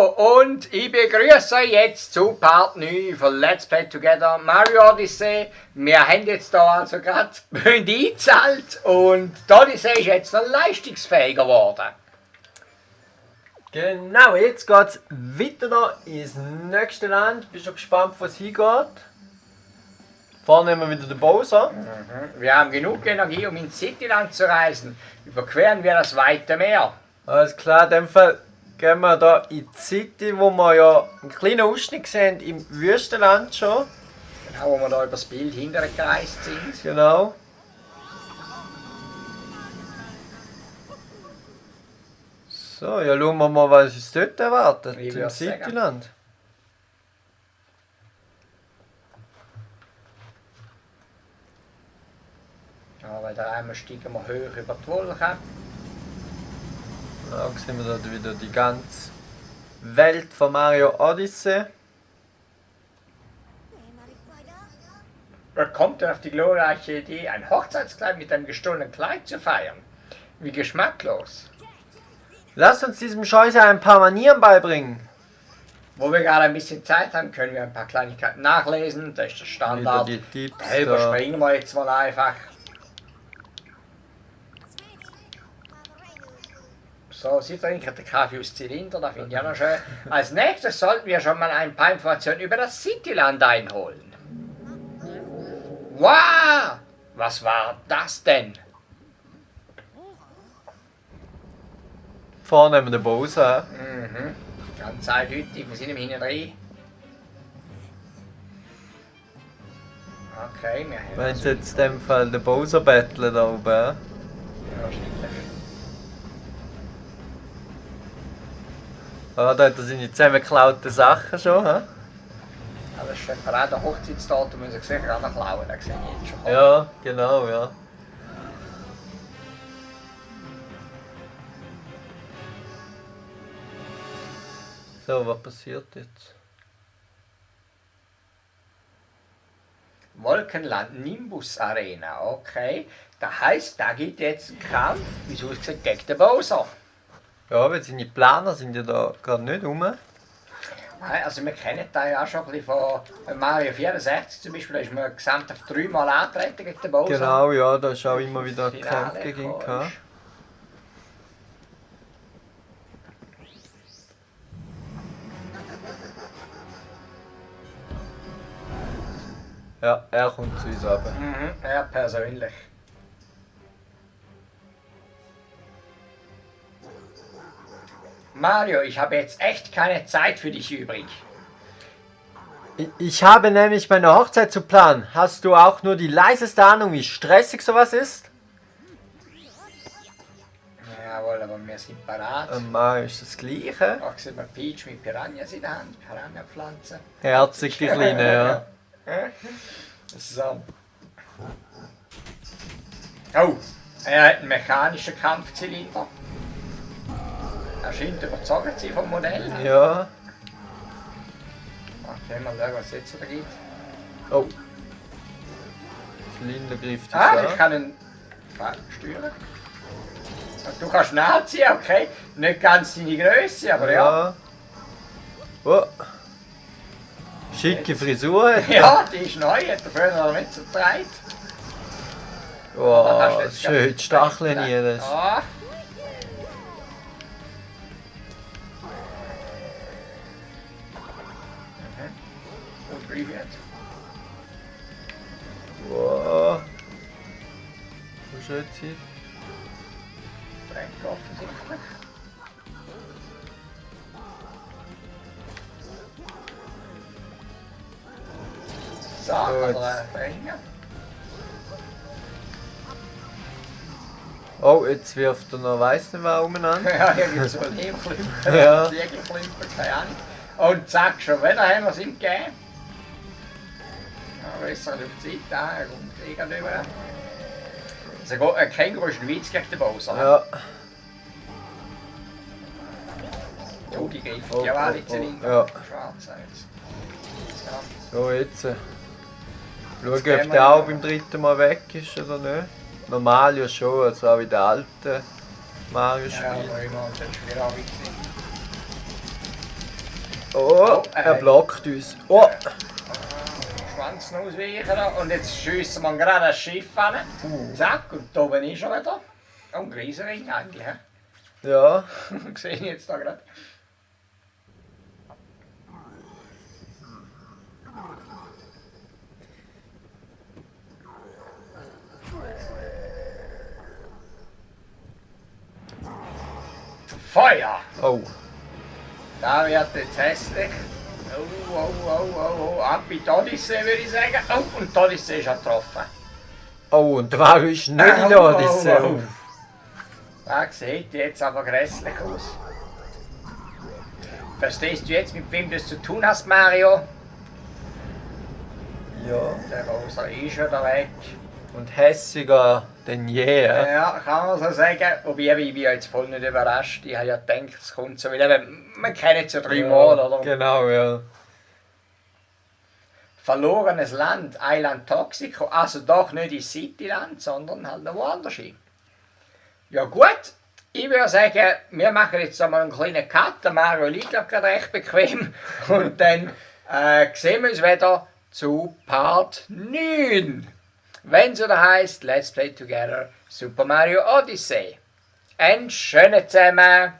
und ich begrüße euch jetzt zu Part 9 von Let's Play Together Mario Odyssey. Wir haben jetzt da also gerade eingezahlt und die Odyssey ist jetzt noch leistungsfähiger geworden. Genau, jetzt geht es weiter da ins nächste Land. Bist du gespannt, wo es hingeht? Vorne haben wir wieder den Bowser. Wir haben genug Energie, um ins Cityland zu reisen. Überqueren wir das weite Meer. Alles klar, in dem Fall gehen wir da in die City, wo wir ja einen kleinen Ausschnitt sehen im Wüstenland schon. Genau, wo wir da über das Bild hinterher gereist sind. Genau. So, ja, schauen wir mal, was uns dort erwartet, Ich im würd sagen. Cityland. Ja, weil da einmal steigen wir hoch über die Wolken. Da sehen wir da wieder die ganze Welt von Mario Odyssey. Er kommt auf die glorreiche Idee, ein Hochzeitskleid mit einem gestohlenen Kleid zu feiern. Wie geschmacklos. Lass uns diesem Scheiße ein paar Manieren beibringen. Wo wir gerade ein bisschen Zeit haben, können wir ein paar Kleinigkeiten nachlesen. Das ist der Standard. Wieder die Tipps Da überspringen wir jetzt mal einfach. So, Sie trinken den Kaffee aus Zylinder, das finde ich auch noch schön. Als nächstes sollten wir schon mal ein paar Informationen über das Cityland einholen. Wow! Was war das denn? Vorne haben wir den Bowser. Ganz eindeutig, wir sind im Hinterdreh. Okay, wir haben Wenn sie jetzt in dem Fall den Bowser battlen da oben. wahrscheinlich. Ah, da hat er seine zusammengeklauten Sachen schon. He? Ja, das ist schon gerade der Hochzeitsdatum, müssen wir sicher auch noch klauen, das sehe ich jetzt schon. Ja, genau, ja. So, was passiert jetzt? Wolkenland Nimbus Arena, okay. Das heisst, da gibt jetzt einen Kampf, wie es aussieht, gegen den Bowser. Ja, weil seine Planer sind ja da gerade nicht rum. Nein, also wir kennen das ja auch schon ein bisschen von Mario 64 zum Beispiel, da ist man gesamt auf 3 Mal antreten gegen den Bowser. Genau, ja, da ist auch immer wieder Finale Kämpfe gegen ihn gekommen gehabt. ist. Ja, er kommt zu uns runter. Er persönlich. Mario, ich habe jetzt echt keine Zeit für dich übrig. Ich habe nämlich meine Hochzeit zu planen. Hast du auch nur die leiseste Ahnung, wie stressig sowas ist? Jawohl, aber wir sind parat. Mario ist das Gleiche. Auch sieht man Peach mit Piranhas in der Hand, Piranha-Pflanze. Herzig, die Kleine, ja. So. Oh, er hat einen mechanischen Kampfzylinder. Er scheint überzeugt zu sein vom Modell. Ja. Okay, mal schauen, was es jetzt da gibt. Oh. Zylinder greift uns Ah, ich an. kann ihn steuern. Du kannst nachziehen, okay. Nicht ganz deine Größe, aber ja. Oh. Schicke Frisur. Ja, die ist neu, hat er früher noch nicht so getragen. Da kannst du Oh, jetzt schön, die Stacheln gleich- hier. Das. Ja. Und Privat. Wow. Wo schön sie. Tränke offensichtlich. So, kann jetzt. er bringen. Oh, jetzt wirft er noch weiss nicht was umeinander. Ja, irgendwie so ein Hebelklümper, Ja. Ziegelklümper, keine Ahnung. Und zack, schon wieder haben wir es ihm gegeben. Ja, besser auf die Seite, er kommt eh gerade rüber. Also ein Känguru ist ein Witz gegen den Bowser. Ja. Oh, die greifen Oh, ja auch oh, die Zylinder. ja. Schwarz jetzt. So, jetzt. Schauen, ob gehen wir der auch in- beim dritten Mal weg ist oder nicht. Normal ja schon, also auch wie der alte Ja, Mario-Spiel. aber immer, das ist wieder auch wichtig. Oh, er blockt uns. Oh, Schwanz ausweichen und jetzt schiessen wir gerade das Schiff an. Zack, und da oben ist er wieder. Oh, ein Riesenring eigentlich. He? ja. Sehe ich jetzt da gerade. Feuer! Oh. Da wird jetzt hässlich. Ab in die Odyssee würde ich sagen. Oh, und die Odyssee ist schon getroffen. Oh, und wer ist nicht da, diese? Das sieht jetzt aber grässlich aus. Verstehst du jetzt, mit wem du es zu tun hast, Mario? Ja. Der Rosa ist schon da weg. Und hässiger denn je. Ja, kann man so sagen. Wobei ich bin jetzt voll nicht überrascht. Ich habe ja gedacht, es kommt so. Weil eben, man kennt es ja dreimal, oder? Genau, ja. Verlorenes Land, Island Toxico. Also doch nicht in Cityland, sondern halt noch woanders hin. Ja gut, ich würde sagen, wir machen jetzt einmal einen kleinen Cut. Der Mario liegt glaube gerade recht bequem. Und dann sehen wir uns wieder zu Part 9. Wenn es wieder heisst, Let's Play Together Super Mario Odyssey. Einen schönen zusammen.